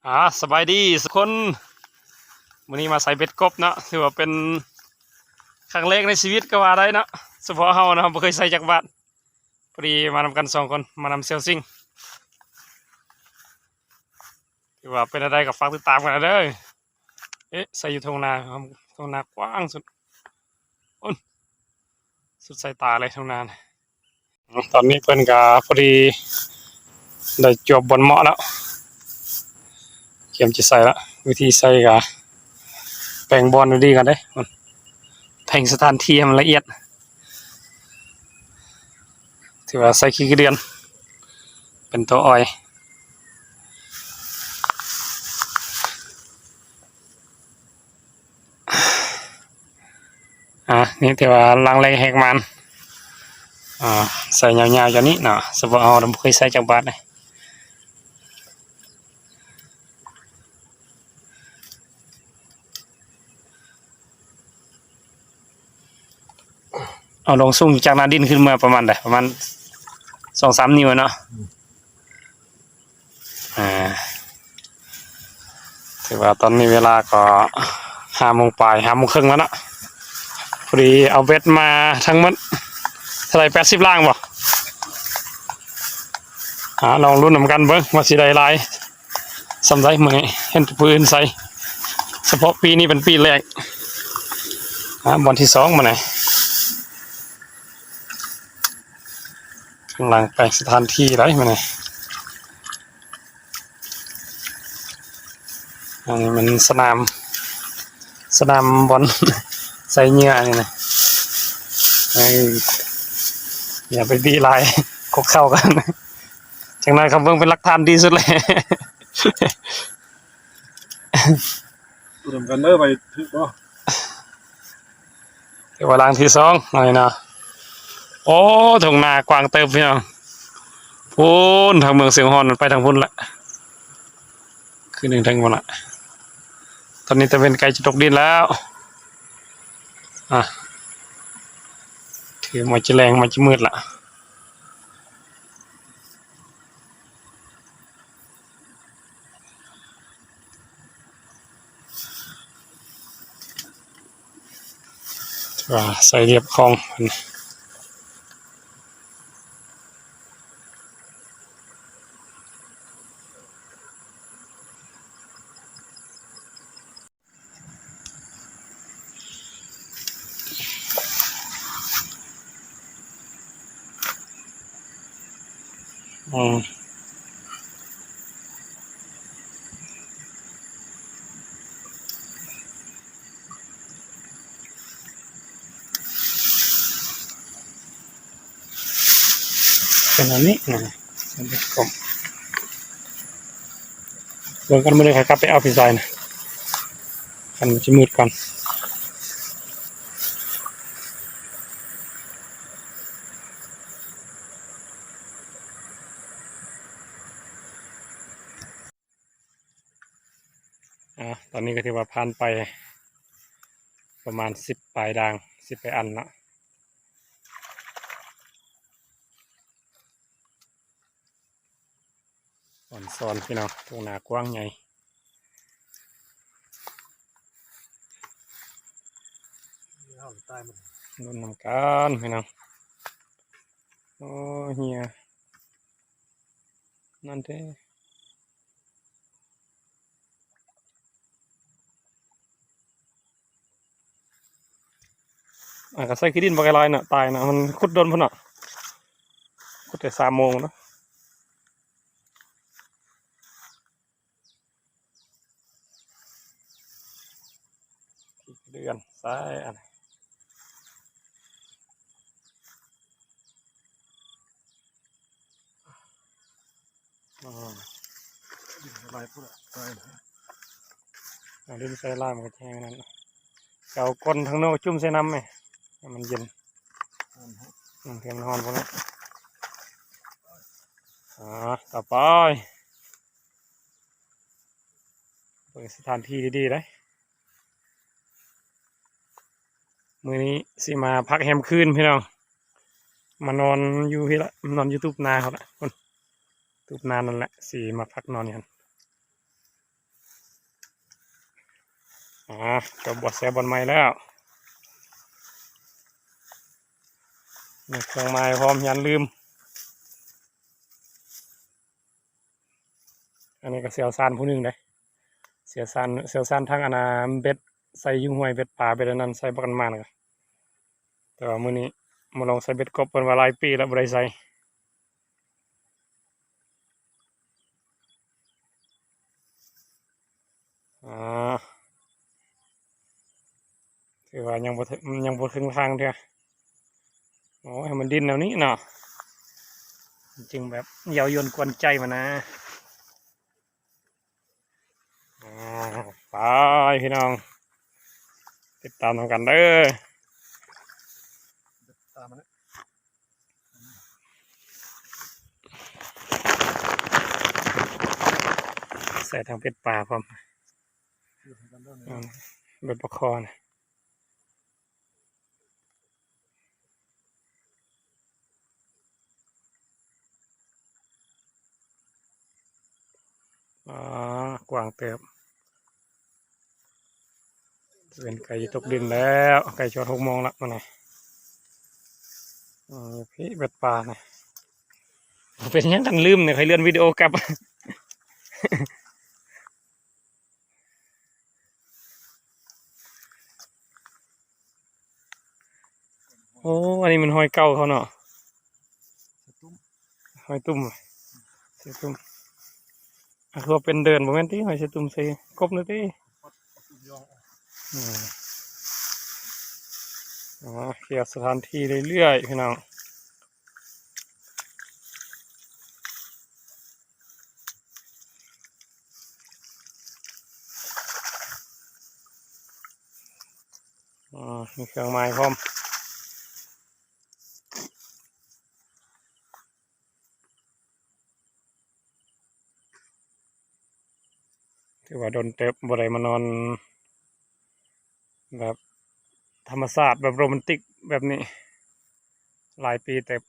ອາ ສະບາຍດີທຸກຄົນ, ມື້ນີ້ມາໃສ່ເບັດກົບເນາະ, ຖືວ່າເປັນຄັ້ງແລກໃນຊີວິດກໍວ່າໄດ້ເນາະ, ສະເພາະເຮົານະ ບໍ່ເຄີຍໃສ່ຈັກບາດ. ພໍດີມານຳກັນສອງຄົນ, ມານຳສ່ຽວຊິງ. ຖືວ່າເປັນແນວໃດກໍຝາກຕິດຕາມກັນເດີ. ເອະ ໃສ່ຢູ່ທົ່ງນາ, ທົ່ງນາກວ້າງສຸດ, ໂອ້ນ ສຸດສາຍຕາເລີຍທົ່ງນານະ. ຕອນນີ້ເພິ່ນກະພໍດີໄດ້ຈວບບ່ອນເໝາະແລ້ວ, ກຽມຈະໃສ່ລະ. ວິທີໃສ່ກະແປງບ່ອນດີໆກ່ອນເດ້, ແປງສະຖານທີ່ໃຫ້ມັນລະອຽດ. ຖືວ່າໃສ່ຂີ້ກະເດືອນເປັນຕົວອອຍ. ອາ ນີ້ຖືວ່າຫຼັງແລກແຮກມານ, ອາ ໃສ່ຍາວໆ ຈາກນີ້ເນາະ, ສະເພາະເຮົາບໍ່ເຄີຍໃສ່ຈັກບາດເດ້. ເອົາລົງສູງຈາກໜ້າດິນຂຶ້ນມາປະມານໃດ? ປະມານສອງສາມນິ້ວເນາະ. ອືມ ອາ ຖືວ່າຕອນນີ້ເວລາກໍຫ້າໂມງປາຍ ຫ້າໂມງເຄິ່ງແລ້ວເນາະ. ພໍດີເອົາເບັດມາທັງໝົດເທົ່າໃດ? ແປດສິບລາງບໍ່? ອາ ລອງລຸ້ນນຳກັນເບິ່ງວ່າຊິໄດ້ຫຼາຍສ່ຳໃດ. ມື້ນີ້ເຫັນແຕ່ຜູ້ອື່ນໃສ່, ສະເພາະປີນີ້ເປັນປີແລກ. ອາ ບ່ອນທີສອງມື້ນີ້. ກຳລັງແປງສະຖານທີ່ໄດ໋ມື້ນີ້. ອັນນີ້ມັນສະໜາມ, ສະໜາມບ່ອນໃສ່ເຫຍື່ອນີ້ນະ. ເອີ ຢ່າໄປບີຫຼາຍ, ຄົກເຂົ້າກັນ. ຈັ່ງໜ້ອຍເຂົາເບິ່ງເປັນຫຼັກຖານດີສຸດເລີຍ. ເບິ່ງນຳກັນເດີ ໄປຖືກບໍ່? ຖືວ່າຫຼັງທີສອງອັນນີ້ນະ. ໂອ້ ທົ່ງນາກວ້າງເຕີບພີ່ນ້ອງ, ພຸ້ນທາງເມືອງຊຽງຮ່ອນໄປທາງພຸ້ນລະ, ຄືໜຶ່ງທາງພຸ້ນລະ. ຕອນນີ້ຕາເວັນໃກ້ຈະຕົກດິນແລ້ວ. ອາ ຖືວ່າຈະແລງ ມັນຈະມືດລະ. ວ່າໃສ່ລຽບຂອງ. ອືມ ເປັນອັນນີ້ນະ ເບິ່ງກັນມື້ໃດຂ້ອຍກັບໄປເອົາພີ່ຊາຍນະ ຄັນຊິມືດກ່ອນ. ອາ ຕອນນີ້ກໍຖືວ່າຜ່ານໄປປະມານສິບປາຍດາງ ສິບປາຍອັນເນາະ. ອອນຊອນພີ່ນ້ອງ ທົ່ງນາກວ້າງໃຫຍ່ ລຸ້ນນຳກັນພີ່ນ້ອງ. ໂອ້ ເຫື່ອ ນັ້ນເດ້. ອາ ກໍໃສ່ຂີ້ດິນບໍ່ໄກຫຼາຍເນາະ ຕາຍເນາະ ມັນຂຸດດົນພຸ້ນເນາະ ຂຸດແຕ່ສາມໂມງເນາະ. ຂີ້ເດືອນໃສ່ອັນ ອືມ ດິນຫຼາຍພຸ້ນລະ ເອົາດິນໃສ່ຫຼາຍມັນກໍແຫ້ງນັ້ນ. ເອົາກົ້ນທາງນອກຈຸ່ມໃສ່ນ້ຳແໝ່ ໃຫ້ມັນເຢັນ ອືມ ເຮັດໃຫ້ມັນຮ້ອນພຸ້ນລະ. ອາ ຕໍ່ໄປ ເບິ່ງສະຖານທີ່ດີໆເດ້. ມື້ນີ້ຊິມາພັກແຮມຄືນພີ່ນ້ອງ ມານອນຢູ່ພີ້ລະ ນອນຢູ່ຕູບນາເຮົາລະ ຕູບນານັ້ນແຫຼະ ຊິມາພັກນອນຢູ່ຫັ້ນ. ອ່າ ຈົບບ່ອນແຊວບ່ອນໃໝ່ແລ້ວ ມີເຄື່ອງໝາຍພ້ອມ ຢ່າລືມ. ອັນນີ້ກໍຊ່ຽວຊານຜູ້ໜຶ່ງເດ້ ຊ່ຽວຊານ ຊ່ຽວຊານທາງອັນນ່າ ເບັດໃສ່ຢູ່ຫ້ວຍ ເບັດປາ ເບັດອັນນັ້ນ ໃສ່ບັກອັນໝານ ແຕ່ວ່າມື້ນີ້ມາລອງໃສ່ເບັດກົບ ເພິ່ນວ່າຫຼາຍປີແລ້ວບໍ່ໄດ້ໃສ່. ອ່າ ຖືວ່າຍັງບໍ່ເຖິງ ຍັງບໍ່ເຖິງທາງເທື່ອ. ໂອ້ຍ ໃຫ້ມັນດິ້ນແນວນີ້ເນາະ ຈຶ່ງແບບເຍົາຢວນກວນໃຈມັນນະ. ອ່າ ໄປພີ່ນ້ອງ ຕິດຕາມນຳກັນເດີ. ໃສ່ທັງເບັດປາພ້ອມ ອືມ ເບັດປາຄໍນະ. ອ່າ ກວ້າງເຕີບ ເປັນໃກ້ຈະຕົກດິນແລ້ວ ໃກ້ຈະຮອດຫົກໂມງລະມື້ນີ້. ເອີ ພີ້ເບັດປານະ ເປັນຫຍັງກັນລືມນີ້ ຂ້ອຍເລື່ອນວິດີໂອກັບ. ໂອ້ ອັນນີ້ມັນຫອຍເກົ່າເຂົາເນາະ ຫອຍຕຸ້ມ ຫອຍຕຸ້ມ. ອ່າ ຄືວ່າເປັນເດີ່ນ ບໍ່ແມ່ນຕິ ຫອຍໃສ່ຕຸ້ມໃສ່ກົບນີ້ຕິ. ອືມ ອ່າ ເຄື່ອສະຖານທີ່ເລື້ອຍໆ ພີ່ນ້ອງ. ອ່າ ມີເຄື່ອງໝາຍພ້ອມ. ຖືວ່າດົນເຕີບບໍ່ໄດ້ມານອນແບບທຳມະຊາດ ແບບໂຣແມນຕິກແບບນີ້ຫຼາຍປີເຕີບ.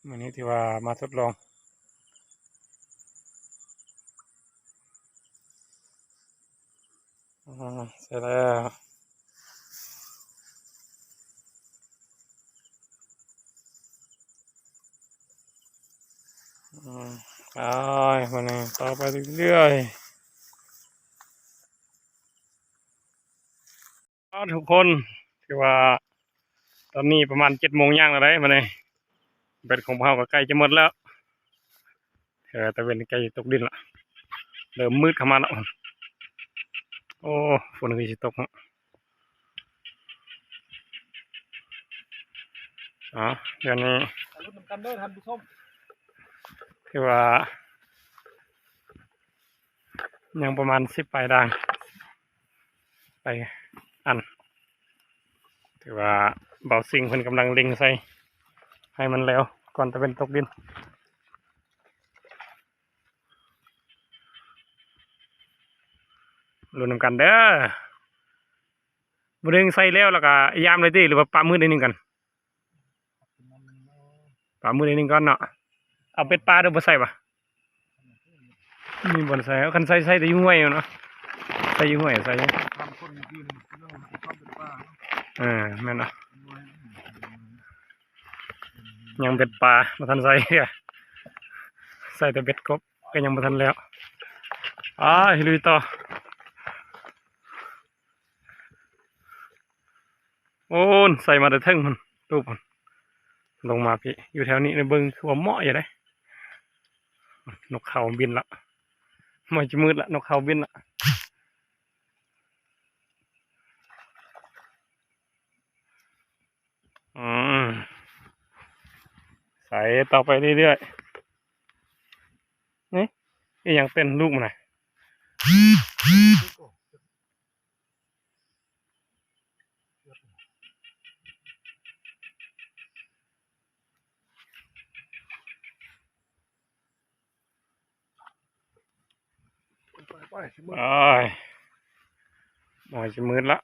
ມື້ນີ້ຖືວ່າມາທົດລອງ. ອືມ ໃສ່ແລ້ວ. ອືມ ໄປ ບາດນີ້ຕໍ່ໄປເລື້ອຍໆ. ອ້າວ ທຸກຄົນ ຖືວ່າຕອນນີ້ປະມານເຈັດໂມງຍ່າງແລ້ວເດ້ ບາດນີ້ເບັດຂອງພວກເຮົາກໍໃກ້ຈະໝົດແລ້ວ ເອີ ຕາເວັນໃກ້ຕົກດິນລະ ເລີ່ມມືດເຂົ້າມາລະ. ໂອ້ ຝົນຄືຊິຕົກເນາະ. ເອົາ ດຽວນີ້ ລຸ້ນນຳກັນເດີທ່ານຜູ້ຊົມ ຖືວ່າຍັງປະມານສິບປາຍດາງ ໄປອັນ ຖືວ່າເບົາຊິງເພິ່ນກຳລັງເລັ່ງໃສ່ໃຫ້ມັນແລ້ວກ່ອນຕາເວັນຕົກດິນ. ລຸ້ນນຳກັນເດີ. ບໍ່ໄດ້ໃສ່ແລ້ວ ແລ້ວກະຍາມເລີຍຕິ ຫຼືວ່າປະມືດໜ້ອຍໜຶ່ງກ່ອນ? ປະມືດໜ້ອຍໜຶ່ງກ່ອນເນາະ. ເອົາເບັດປາເດີ ບໍ່ໃສ່ຫວາ? ມີບ່ອນໃສ່ ຄັນໃສ່ ໃສ່ແຕ່ຢູ່ຫ້ວຍເນາະ ໃສ່ຢູ່ຫ້ວຍ ໃສ່ຢູ່ ເອີ ແມ່ນເນາະ. ຍັງເບັດປາບໍ່ທັນໃສ່ເທື່ອ ໃສ່ແຕ່ເບັດກົບ ກໍຍັງບໍ່ທັນແລ້ວ. ໄປລຸຍຕໍ່. ໂອ້ ໃສ່ມາແຕ່ເທິງພຸ້ນ ຕູບພຸ້ນ ລົງມາພີ້ ຢູ່ແຖວນີ້ເບິ່ງຄືວ່າເໝາະຢູ່ເດ້. ນົກເຂົາບິນລະ ມາຈະມືດລະ ນົກເຂົາບິນລະ. ອືມ ໃສ່ຕໍ່ໄປເລື້ອຍໆ. ນີ້ ອີຫຍັງເຕັ້ນລູກມັນນະ? ໂອ້ຍ ໂອ້ຍ ຊິມືດລະ. ໂ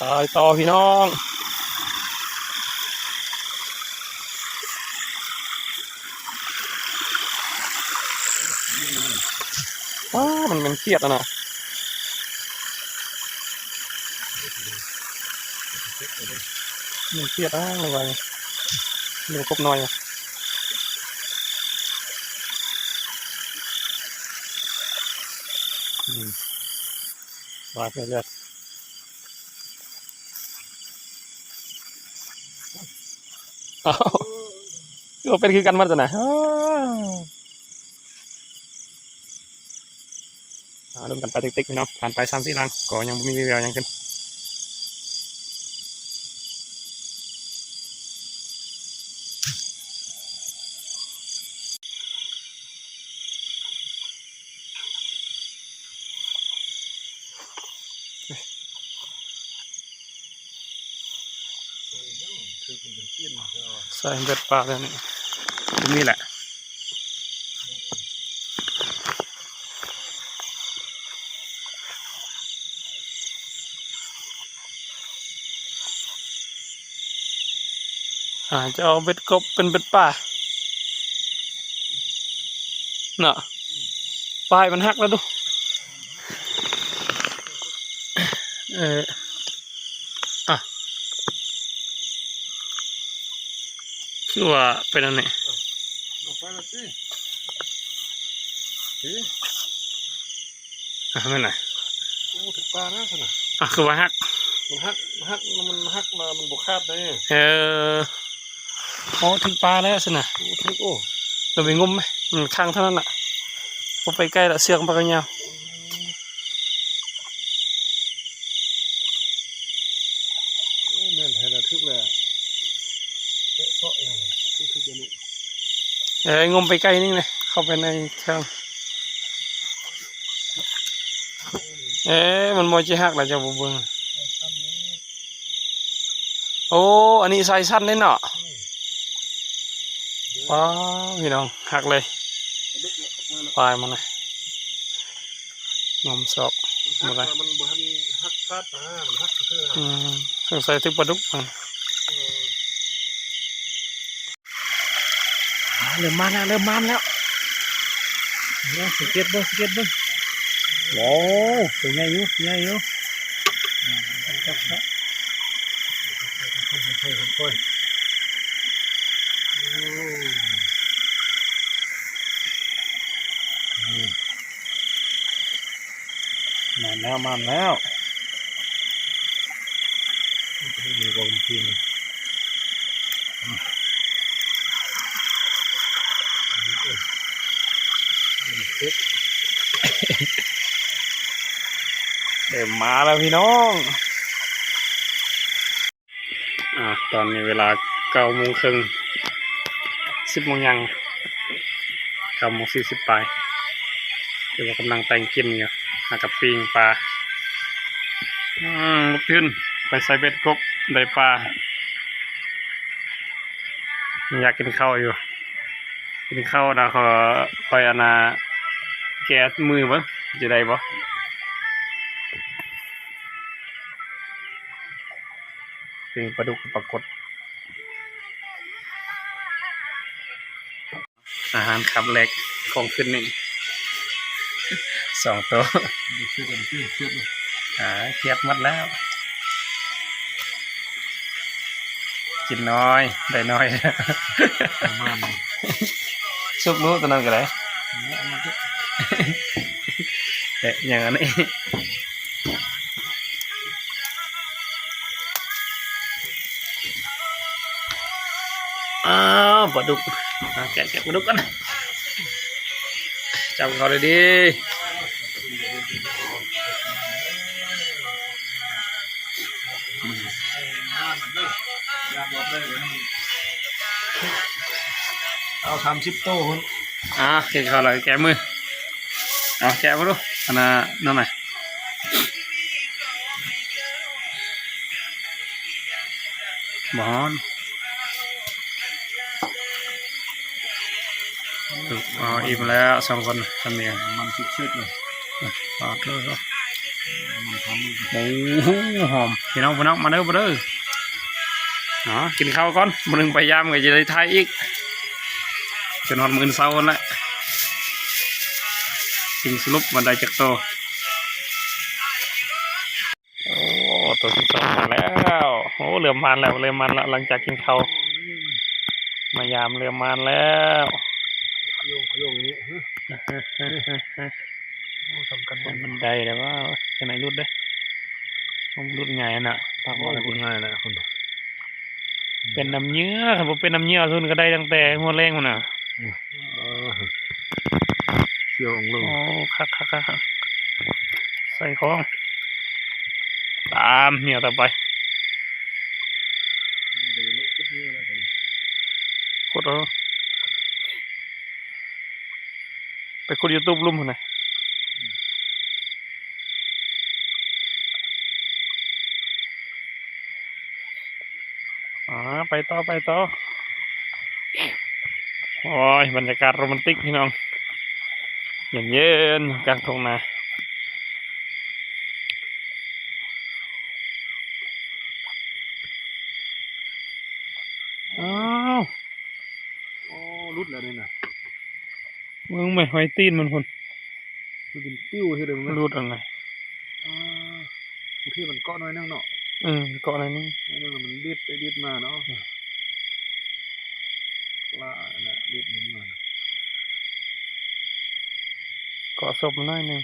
ຕາຍຕໍ່ພີ່ນ້ອງ. ອ້າ ມັນ ມັນຄຽດຫັ້ນນະ ມັນຄຽດ. ອ້າ ລະວັງ ມີກົບນ້ອຍ ອືມ ວ່າໄປເລີຍ. ອ້າວ ຄືວ່າເປັນຄືກັນໝົດຊັ້ນນະ. ອ້າວ ອ່າ ລຸ້ນກັນໄປຕິກໆ ພີ່ນ້ອງ. ຜ່ານໄປສາມສີ່ຫຼັງ ກໍຍັງບໍ່ມີວີ່ແວວຫຍັງຂຶ້ນ. ໃສ່ເບັດປາແລ້ວນີ້ ຕົງນີ້ແຫຼະ. ອາດຈະເອົາເບັດກົບເປັນເບັດປາເນາະ. ປາຍມັນຫັກແລ້ວດູ. ເອີ ອ່ະ ຄືວ່າເປັນອັນນີ້ ອອກໄປແລ້ວຕິ ຕິ ອ່ະ ແມ່ນນະ. ໂອ້ ຖືກປາແລ້ວຊັ້ນນະ. ອ່ະ ຄືວ່າຫັກ ມັນຫັກ ມັນຫັກ ມັນຫັກລະມັນບໍ່ຂາດເດ້. ເອີ ໂອ້ ຖືກປາແລ້ວຊັ້ນນະ. ໂອ້ ຖືກ ໂອ້ ລະໄປງົມໄໝ ມັນຄ້າງເທົ່ານັ້ນນະ ບໍ່ໄປໃກ້ລະ ເຊືອກມັນປາກຍາວ. ໂອ້ ແມ່ນແທ້ລະ ຖືກແລ້ວ ແກະເຊາະຫຍັງ ຖືກ ຖືກແລ້ວນີ້. ເອີ ງົມໄປໄກໜຶ່ງເດ້ ເຂົ້າໄປໃນເທິງ. ເອີ ມັນບໍ່ຊິຫັກລະ ເຈົ້າບໍ່ເບິ່ງ. ໂອ້ ອັນນີ້ສາຍສັ້ນເດ້ເນາະ. ວ້າວ ພີ່ນ້ອງ ຫັກເລີຍ ປາຍມັນນະ ງມສອກບໍ່ໄດ້. ມັນບໍ່ທັນຫັກຂາດນະ ມັນຫັກເທື່ອ. ອືມ ສົງໄສຖືກປາດຸກ. ເອີ ເລີ່ມມາແລ້ວ ເລີ່ມມາແລ້ວ. ເບິ່ງ ສັງເກດເບິ່ງ ສັງເກດເບິ່ງ. ໂອ້ ຕົວໃຫຍ່ຢູ່ ໃຫຍ່ຢູ່. ອືມ ຄ່ອຍໆ ຄ່ອຍໆ ຄ່ອຍໆ ໂອ້ ອືມ. ມາແລ້ວ ມາແລ້ວ. ເລີ່ມມາແລ້ວພີ່ນ້ອງ. ອ່າ ຕອນນີ້ເວລາເກົ້າໂມງເຄິ່ງ ສິບໂມງຍ່າງ ເກົ້າໂມງສີ່ສິບປາຍ ຖືວ່າກຳລັງແຕ່ງກິນຢູ່ ຫາກັບປີ້ງປາ. ອືມ ລຸກຂຶ້ນໄປໃສ່ເບັດກົບໄດ້ປາ. ຢາກກິນເຂົ້າຢູ່ ກິນເຂົ້າແລ້ວ ຂ້ອຍ ອັນນ່າ ແກ້ມືເບິ່ງ ຊິໄດ້ບໍ່? ປີ້ງປາດຸກປາກົດ ອາຫານຄຳແລກຂອງຄືນນີ້ ສອງໂຕ. ຄຽດແລ້ວຕິ ຄຽດແລ້ວ ອ່າ ຄຽດໝົດແລ້ວ. ກິນນ້ອຍໄດ້ນ້ອຍ ປະມານນີ້ ສຸກຮູ້ຕົວນັ້ນກໍໄດ້. ເອົາມາເຖາະ ເອະ ຫຍັງອັນນີ້? ອ້າວ ປາດຸກ ອ່າ ແກະ ແກະປາດຸກກ່ອນ ຈັບເຂົາດີໆ. ເອົາສາມສິບໂຕພຸ້ນ. ອ່າ ກິນເຂົ້າແລ້ວແກະມື. ເອົາແກະເບິ່ງດູ ອັນນ່າ ນັ້ນນະ ບໍ່ຮ້ອນ. ເອົາ ອີ່ມແລ້ວສອງຄົນ ຄຳນີ້ມັນສຸດໆເລີຍ. ອ່ະ ຂໍໂທດ. ໂອ້ໂຫ ຫອມ ພີ່ນ້ອງ ພີ່ນ້ອງ ມາເດີ ມາເດີ. ເນາະ ກິນເຂົ້າກ່ອນ ມື້ໜຶ່ງໄປຢາມກໍຈະໄດ້ຖ່າຍອີກ ຈົນຮອດມື້ເຊົ້າພຸ້ນແຫຼະ ຈຶ່ງສະຫຼຸບວ່າໄດ້ຈັກໂຕ. ໂອ້ ໂຕທີສອງມາແລ້ວ. ໂອ້ ເລີ່ມມານແລ້ວ ເລີ່ມມານແລ້ວ ຫຼັງຈາກກິນເຂົ້າມາຢາມ ເລີ່ມມານແລ້ວ. ໂຍງ ໂຍງນີ້ ໂອ້ ສຳຄັນ ມັນໄດ້ແລ້ວວ່າ ຈັ່ງໃດຫຼຸດເດ້ ມັນຫຼຸດງ່າຍນະ ປາກບໍ່ໄດ້ ຫຼຸດງ່າຍແລ້ວ ເປັນນ້ຳເຫຍື່ອ ຄັນບໍ່ເປັນນ້ຳເຫຍື່ອ ຊຸນກໍໄດ້ຕັ້ງແຕ່ຫົວແລງພຸ້ນນະ. ເອີ ສ່ຽວອອກລົງ ໂອ້ ຄັກໆໆ ໃສ່ຂອງ ຕາມເຫຍື່ອຕໍ່ໄປ ຂຸດເອົາ ໄປຂຸດຢູ່ຕູບລຸ່ມພຸ້ນນະ. ອ່າ ໄປຕໍ່ ໄປຕໍ່. ໂອ້ຍ ບັນຍາກາດໂຣແມນຕິກ ພີ່ນ້ອງ ເຢັນໆ ກາງທົ່ງນາ. ອ້າວ ໂອ້ ຫຼຸດແລ້ວນີ້ນະ ເບິ່ງແມະ ຮອຍຕີນມັນພຸ້ນ. ມັນເປັນປິວເຮັດໃດມັນຫຼຸດອັນນະ. ອ່າ ບາງທີມັນເກາະໜ້ອຍໜຶ່ງເນາະ. ເອີ ເກາະໜ້ອຍໜຶ່ງ ໜ້ອຍໜຶ່ງ ແລ້ວມັນດີດໄປດີດມາເນາະ. ອືມ ລະອັນນະ ດີດມາ ເກາະສົບໜ້ອຍໜຶ່ງ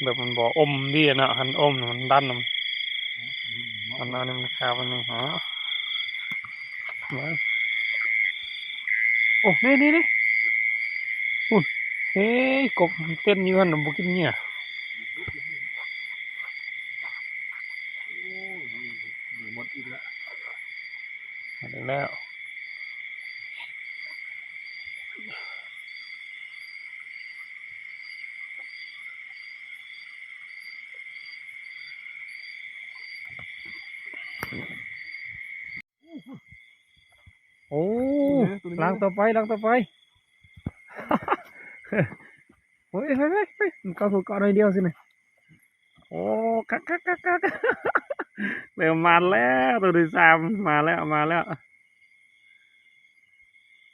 ແບບມັນບໍ່ອົມດີເນາະ ຄັນອົມມັນດັນ ອືມ ອັນນັ້ນມັນຄາວອັນໜຶ່ງ ຫາ ມາ ໂອ້ ນີ້ໆໆ ພຸ້ນ ເອີຍ ກົບເຕັ້ນຢູ່ຫັ້ນ ບໍ່ກິນເຫຍື່ອ. ໂອ້ຍ ໝົດອີກແລ້ວ ໝົດອີກແລ້ວ. ໂອ້ ເອີ ຕົວນີ້ ຫຼັງຕໍ່ໄປ ຫຼັງຕໍ່ໄປ. ໂອ້ຍ ເຮີ້ຍ ເຮີ້ຍ ເຮີ້ຍ ມັນເກາະ ເກາະໜ້ອຍດຽວຊິນີ້. ໂອ້ ຄັກໆໆໆ ເລີ່ມມາແລ້ວ ໂຕທີສາມ ມາແລ້ວ ມາແລ້ວ.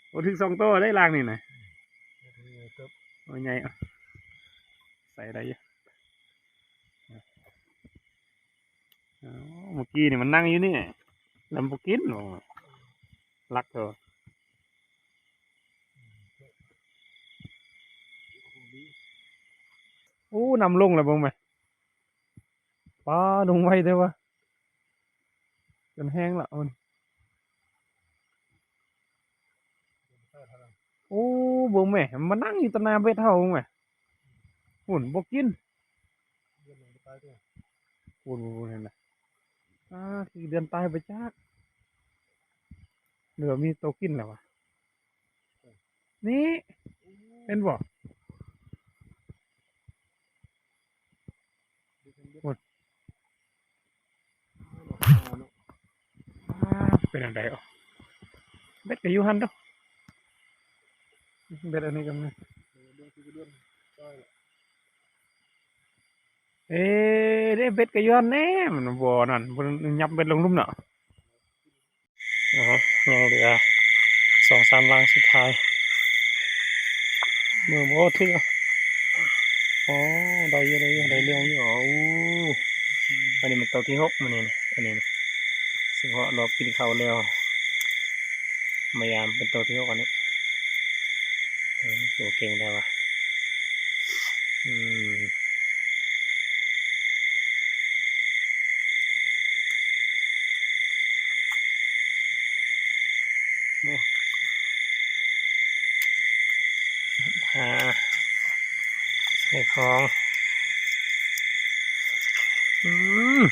ໂອ້ ຖືກສອງໂຕໄດ້ລາກນີ້ນະ. ໂອ້ ໃຫຍ່ ໃສ່ໄດ້ຢູ່. ອໍ ເມື່ອກີ້ນີ້ມັນນັ່ງຢູ່ນີ້ ແລ້ວມັນບໍ່ກິນ ລັກເຖາະ. ໂອ້ ນ້ຳລົງແລ້ວ ເບິ່ງແມະ ປາ ລົງໄວແທ້ວ່າ ຈົນແຫ້ງລະມັນ. ໂອ້ ເບິ່ງແມະ ມັນມານັ່ງຢູ່ຕໍ່ໜ້າເບັດເຮົາ ເບິ່ງແມະ ພຸ້ນ ບໍ່ກິນ ພຸ້ນ ເຫັນນະ. ອ່າ ເດືອນຕາຍໄປຈັກ ຫຼືວ່າມີໂຕກິນແລ້ວວະ ນີ້ ເຫັນບໍ່? ພຸ້ນ ອ່າ ເປັນອັນໃດເອົາ ເບັດກໍຢູ່ຫັ້ນເດີ ເບັດອັນນີ້ກໍມີ. ເອີ ເດ້ ເບັດກໍຢູ່ຫັ້ນແດ່ ມັນບໍ່ນັ້ນ ບໍ່ຫຍັບເບັດລົງລຸ່ມເນາະ. ອໍ ຍັງເຫຼືອສອງສາມຫຼັງສຸດທ້າຍ ມືບໍ່ຖືກ. ອໍ ໄດ້ຢູ່ ໄດ້ຢູ່ ໄດ້ເລື່ອງຢູ່. ອໍ ອັນນີ້ມັນໂຕທີຫົກມື້ນີ້ ອັນນີ້ ເສຍເພາະລອບກິນເຂົ້າແລ້ວ ມາຢາມເປັນໂຕທີຫົກອັນນີ້. ເອີ ໂຕເກັ່ງແທ້ວ່າ. ອືມ ໂອ້ ຫາ ໃສ່ຂອງ. ອືມ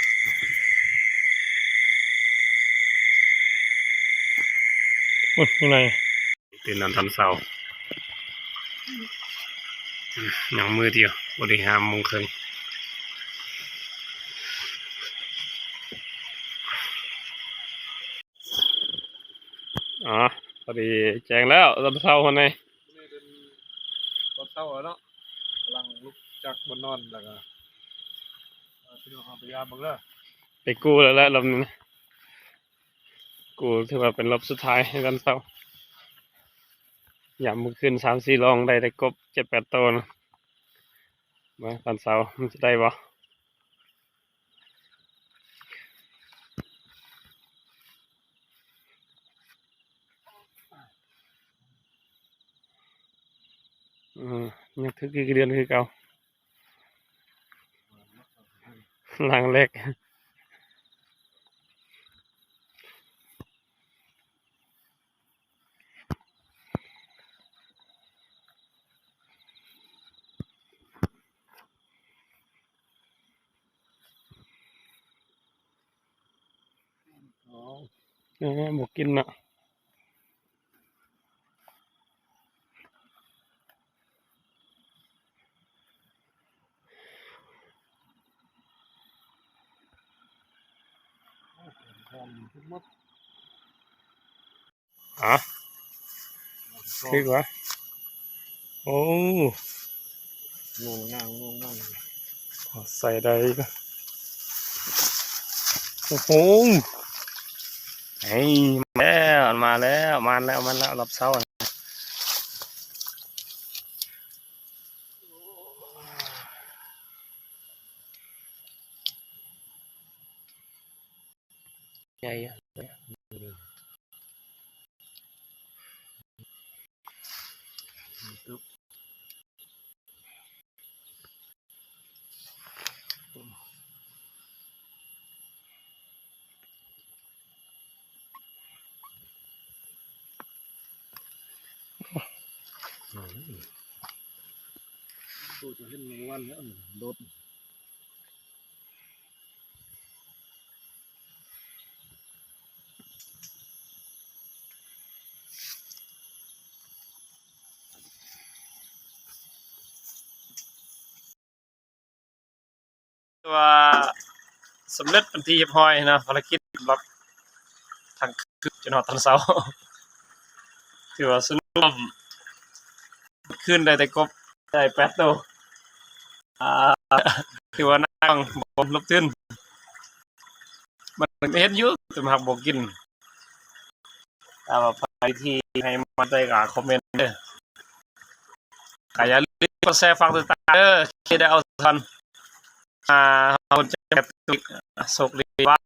ໂອ້ຍ ຢູ່ໃນ ຕື່ນນອນຕອນເຊົ້າ ອືມ ຍັງມືດຢູ່ ບໍ່ໄດ້ຫ້າໂມງເຄິ່ງ. ອໍ ພໍດີແຈ້ງແລ້ວຕອນເຊົ້າຫັ້ນໃດ໋. ຕອນເຊົ້າແລ້ວເນາະ ກຳລັງລຸກ ຈັກ ບ່ອນນອນ ແລ້ວກໍ ເອີ ພີ່ນ້ອງເຮົາໄປຢາມເບິ່ງເດີ. ໄປກູ້ແລ້ວແຫຼະລອບນີ້ນະ ກູ້ຖືວ່າເປັນລອບສຸດທ້າຍໃນຕອນເຊົ້າ. ຢາມມື້ຄືນສາມສີ່ລອງ ໄດ້ແຕ່ກົບເຈັດແປດໂຕນະ. ມາຕອນເຊົ້າມັນຈະໄດ້ບໍ່? ອືມ ຍັງຖືກອີກເດືອນຄືເກົ່າ ລ້າງແລກ. ເອີ ບໍ່ກິນເນາະ. ຮະ ຖືກວະ? ໂອ້ ງງນາງ ງງນາງ ໃສ່ໄດ້. ໂອ້ໂຫ ເຮີ້ຍ ມາແລ້ວ ມາແລ້ວ ມາແລ້ວ ມາແລ້ວ ລອບເຊົ້າ. ໃຫຍ່ ໂອ້ ຈະເຫັນແມງວັນແລ້ວໂດດ. ຖືວ່າສຳເລັດເປັນທີ່ຮຽບຮ້ອຍເນາະ ພາລະກິດລັອກທັງຄືນຈົນຮອດຕອນເຊົ້າ. ຖືວ່າສະໜຸກ ຄືນໄດ້ແຕ່ກົບ ໄດ້ແປດໂຕ. ອ່າ ຖືວ່ານາງບໍ່ລົບທຶນ ມັນເຫັນຢູ່ ແຕ່ມັນຮັກບໍ່ກິນ. ຖ້າວ່າໃຜທີ່ໃຫ້ມາໄດ້ກໍຄອມເມັນເດີ ກໍຢ່າລືມກົດແຊຝາກຕິດຕາມເດີ ທີ່ໄດ້ເອົາທັນ ອ່າ ເຮົາຈະແກະຕຸກ ໂຊກດີວ່າ